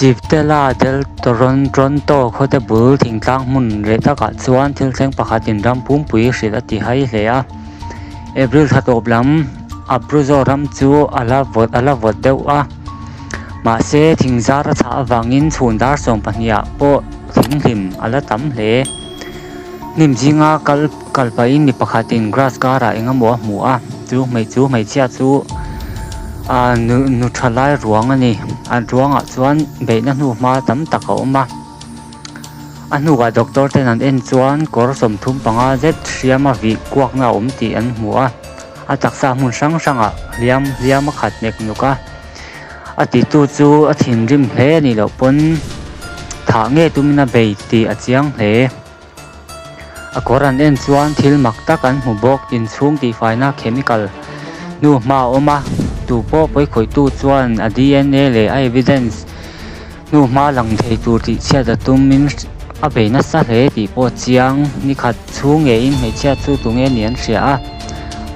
Civitella del Tronto khawte bul thingtlang hmun reh takah chuan thil thleng pakhatin ram pumpui hrilh a ti hai hle a. April thla tawp lam Abruzzo ram chu a la vawt a la vawt deuh a, mahse thingzar a chhah avangin chhun dar 12 ah pawh thinghlim a la tam hle. Hnim zinga kal kal pahin mi pakhatin grass karah eng emaw a hmu a, chu hmei chu hmeichhia chu ah nu nu tha lai ruang a ni. A ruangah chuan beihna hnu hma tam tak a awm a, a hnuah doctor ten an en chuan kawr 35 zet hriam a vih kuakna a awm tih an hmu a, a taksa hmun hrang hrangah hliam hliam a khat nek nuk a. A titu chu a thinrim hle a nih loh pawn thah ngei tumin a bei tih a chiang hle. A kawr an en chuan thil mak tak an hmu bawk. Inchhung tihfaina chemical hnu hma a awm a, tu pawh pawikhawihtu chuan a DNA leh a evidence hnu hma lang thei tur tih chhiat a tumin a bei nasa hle tih pawh a chiang. Nikhat chhung ngeiin hmeichhia chu tunge nih an hria a,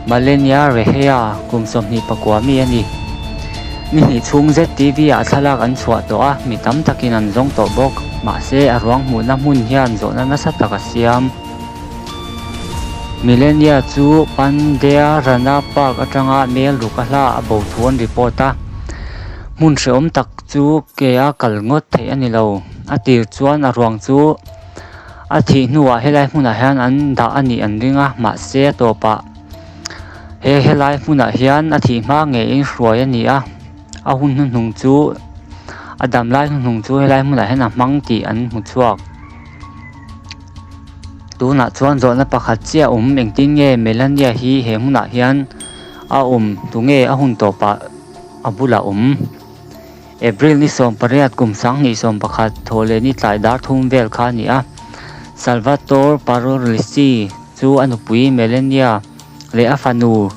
Malenia Rehea kum 29 mi a ni. Ni hnih chhung zet TV ah thlalak an chhuah tawh a, mi tam takin an zawng tawh bawk. Mahse, a ruang hmuhna hmun hian zawhna nasa tak a siam. Milenia chu Pandya Rana Park atanga mel ruk a hla a bo thu an report a. Hmun hrehawm tak chu ke a kal ngawt theih a ni lo. A tir chuan a ruang chu a thih hnuah helai hmunah hian an dah a nih an ring a, mahse a tawpah he helai hmunah hian a thih hma ngeiin hruai a ni a, a hun hnuhnung chu a dam lai hnuhnung chu helai hmunah hian a hmang tih an hmu chhuak. Tunah chuan zawhna pakhat chiah awm engtin nge Melania hi he hmunah hian a awm tunge a hun tawpah a bulah awm. April ni 18 kum 2011 thawh leh ni tlai dar thum vel kha a ni a. Salvatore Parolisi chu a nupui Melania leh a fanu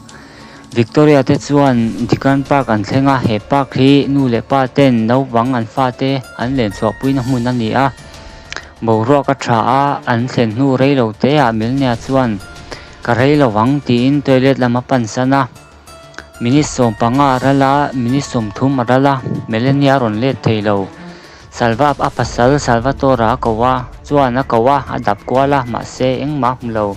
Victoria te chuan Deakin Park an thleng a, he park hi nu leh pa ten naupang an fate an len chhuahpuina hmun a ni a. Boruak a tha a, an thlen hnu rei lo te ah Melania chuan ka rei lo ang tiin toilet lam a pansan a. Minute 15 a ral a, minute 30 a ral a, Melania a rawn let thei lo. Salva a pasal Salvatore a ko a, chuan a ko a, a dap kual a, mahse engmah a hmu lo.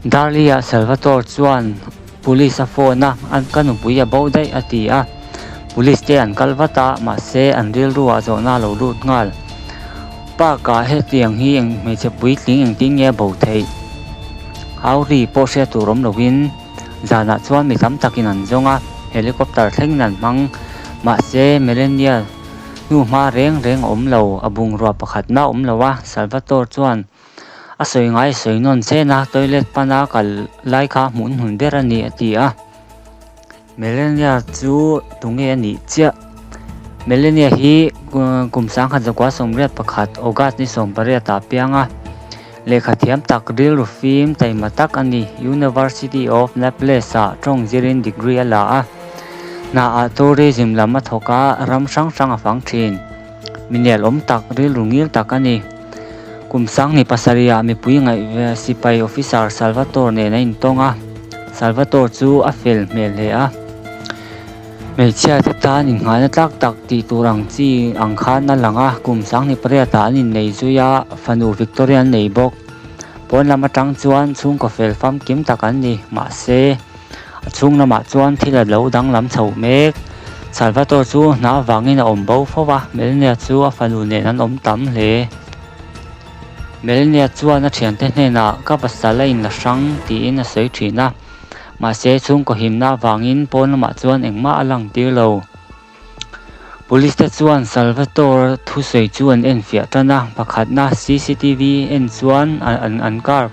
Darley-ah Salvatore chuan police a phone a, ka nupui a bo daih a ti a. Police te an kal vat a, mahse an rilru ah zawhna a lo lut nghal. Park ah hetiang hi eng hmeichhe puitling engtin nge a bo theih? Auri pawh hriat tur awm lovin zanah chuan mi tam takin an zawng a, helicopter thlengin an hmang. Mahse Melania hnu hma reng reng a awm lo, a bungrua pakhat mah a awm lo a, Salvatore chuan a sawi ngai a sawi nawn chen a, toilet pana kal lai kha hmuh hnun ber a ni a ti a. Melania chu tunge a nih chiah? Melania hi kum 1981 August ni 18 ah a piang a, lehkha thiam tak rilru fim taima tak a ni. University of Naples ah tawng zirin degree a la a, hna ah tourism lam a thawk a, ram hrang hrang a fang thin. Mi nelawm tak, rilru ngil tak a ni. Kum 27 ah mipui ngaih sipai officer Salvatore nen a intawng a, Salvatore chu a fel hmel hle a. Hmeichhia te tan innghahna tlak tak tih tur ang chi ang khan a lang a, kum 28 ah an innei zui a, fanu Victoria an nei bawk. Pawn lam atang chuan chhungkaw fel famkim tak an ni, mahse a chhung lamah chuan thil a lo danglam chho mek. Salvatore chu hna avangin a awm bo fo a, Melania chu a fanu nen an awm tam hle. Melania chuan a thiante hnenah ka pasal a inla hrang tiin a sawi thin a, mahse chhungkaw himna avangin pawn lamah chuan engmah a lang tir lo. Police te chuan Salvatore thusawi chu an enfiah tan a, pakhatna CCTV en chuan an car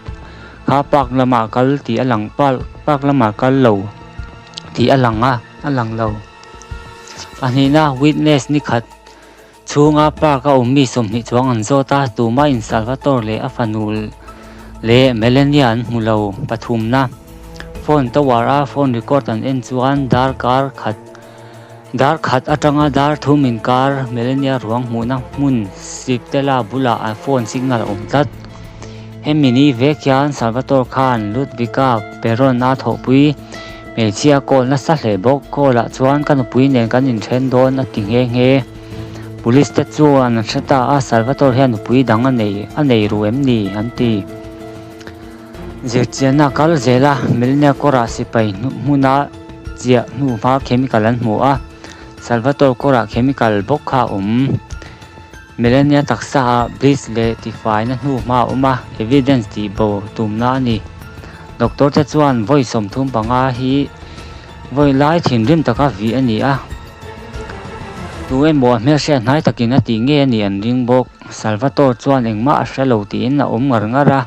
kha park lamah kal tih a lang park lamah kal lo tih a lang a, a lang lo. Pahnihna witness ni khat chhunga park a awm mi 20 chuang an zawt a, tumah in Salvatore leh a fanu leh Melania an hmu lo. Pathumna phone tower a phone record an en chuan darkar khat Dar khat atanga dar thum inkar Melania ruang hmuhna hmun Siptela bulah a phone signal a awm tlat. Hemi ni vek hian Salvatore khan Ludwika Peron a thawhpui hmeichhia call nasa hle bawk. Call ah chuan ka nupui nen kan inthen dawn a ti nghe nghe. Police te chuan an hre ta a, Salvatore hian nupui dang a nei a nei ru em ni? an ti. Zirchianna a kal zel a, Melania kawrah sipai hmuna chiah hnuhma chemical an hmu a, Salvatore kawrah chemical bawk kha a awm. Melania taksa ah bleach leh tifaina hnuhma a awm a, evidence tih bo tumna a ni. Doctor te chuan vawi 35 hi vawi lai thinrim taka vih a ni a, tu emaw a hmelhriat hnai takin a tih ngei a nih an ring bawk. Salvatore chuan engmah a hre lo tiin a awm ngar ngar a,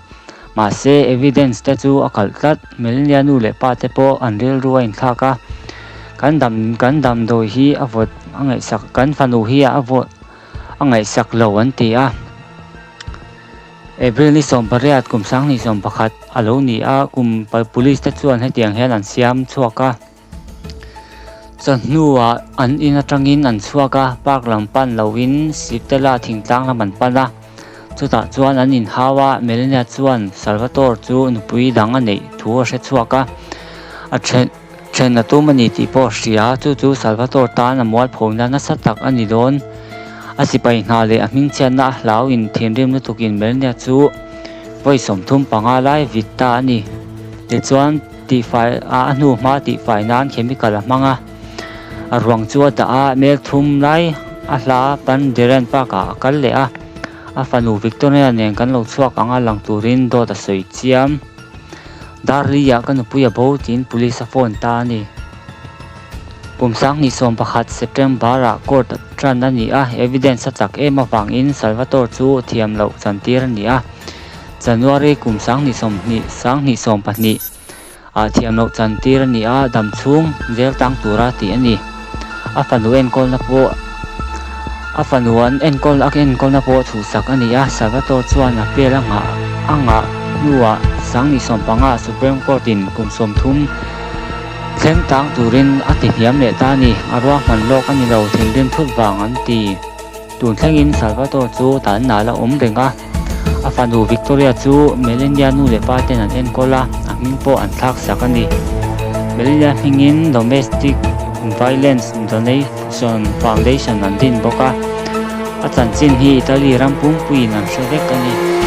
mahse evidence te chu a kalh tlat. Melania nu leh pa te pawh an rilru a inthlak a, Kan dam kan damdawi hi a vawt a ngaihsak kan fanu hi a vawt a ngaihsak lo an ti a. April ni 18 kum 2021 a lo ni a, kum police te chuan hetiang hian an siam chhuak a. Chawhnuah an in atangin an chhuak a, park lam pan loin Siptela thingtlang lam an pan a. Chutah chuan an inhau a, Melania chuan Salvatore chu nupui dang a neih thu a hre chhuak a, a then then a tum a ni tih pawh a hria. Chu chu Salvatore tan a mualphona nasa tak a ni dawn. A sipai hna leh a hmingchhiatna a hlauin thinrim lutukin Melania chu vawi 35 lai vit ta a ni. Tichuan. Tihfai a a hnu hma tihfai nan chemical a hmang a, a ruang chu a dah a, mel thum lai a hla pan Deren Park ah a kal leh a, a fanu Victoria nen kan lo chhuak ang a lang turin dawt a sawi chiam. Darli ah ka nupui a bo tiin police a phone ta a ni. Kum 2011 September ah court tan a ni a, evidence a chak em avangin Salvatore chu thiam loh chantir a ni a. January kum 2020, 2020 ah thiam loh chan tir a ni a, dam chhung zel tang tura tih a ni. A fanu enkawlna pawh a fanu an enkawl a enkawlna pawh chhuhsak a ni a, Salvatore chuan appeal a nghah a nghah hnuah 2015 ah Supreme Court in kum 30 thleng tang turin a ti hniam leh ta a ni. A ruahman lawk a ni lo, thinrim thut vang an ti. Tun thlengin Salvatore chu tanna la awm reng a, a fanu Victoria chu Melania nu leh pa ten an enkawl a, a hming pawh an thlak sak a ni. Melania hmingin Domestic Violence Donation Foundation an din bawk a, a chanchin hi Italy ram pumpuiin an hre vek a ni.